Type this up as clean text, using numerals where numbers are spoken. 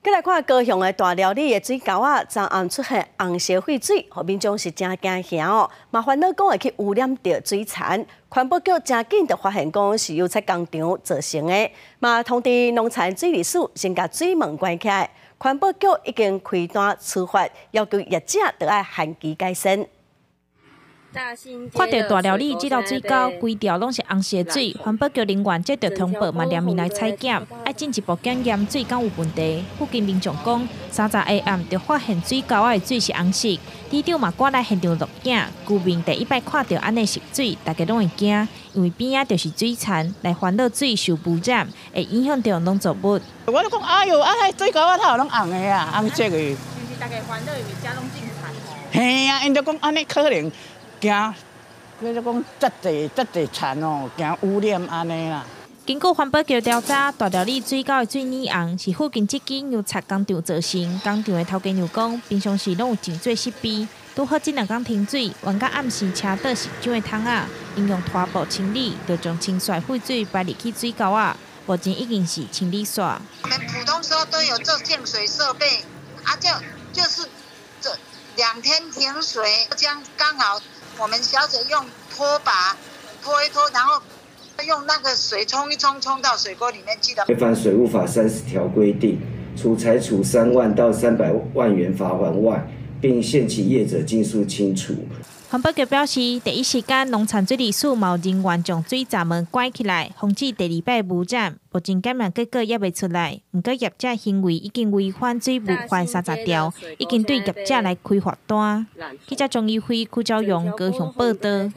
再來看高雄的大寮里的水溝仔，昨暗出現紅色廢水，予民眾是誠驚嚇哦，嘛煩惱講會去污染著水田。環保局誠緊就發現講是油漆工廠造成的，嘛通知農田水利署先共水門關起來。環保局已經開單處罰，要求業者著愛限期改善。看著大寮里這道水溝，規條攏是紅色水，環保局人員接著通報，嘛聯名來採檢，愛進一步檢驗水敢有問題。附近民眾講，30下暗就發現水溝仔的水是紅色，里長嘛趕來現場錄影。居民第一擺看著按呢色水，大家攏會驚，因為邊仔就是水田，來煩惱水受污染，會影響著農作物。我就講，哎喲，啊，彼水溝仔頭攏紅的啊，紅色的。是毋是大家煩惱，因為遮攏種田吼？嘿啊，𪜶就講按呢可能驚，叫做講遮濟遮濟田哦，驚污染按呢啦。根據環保局調查，大寮里水溝的水染紅是附近這間油漆工廠造成。工廠的頭家娘講，平常時攏有淨水設備，拄好這兩工停水，原甲暗時車倒市長的桶仔，𪜶用拖布清理，就將清出廢水排入去水溝仔。目前已經是清理煞。我們普通時候都有做淨水設備，啊就是這2天停水，將剛好我們小姐用拖把拖一拖，然後用那個水沖一沖，沖到水溝裡面去的。違反水務法30條規定，除裁處3萬到300萬元罰鍰外，並限期業者盡速清除。環保局表示，第一時間農田水利署嘛有人員將水閘門關起來，防止第二擺污染。目前檢驗結果猶未出來，毋過業者行為已經違反水務法30條，已經對業者來開罰單。記者鍾怡輝、柯昭勇高雄報導。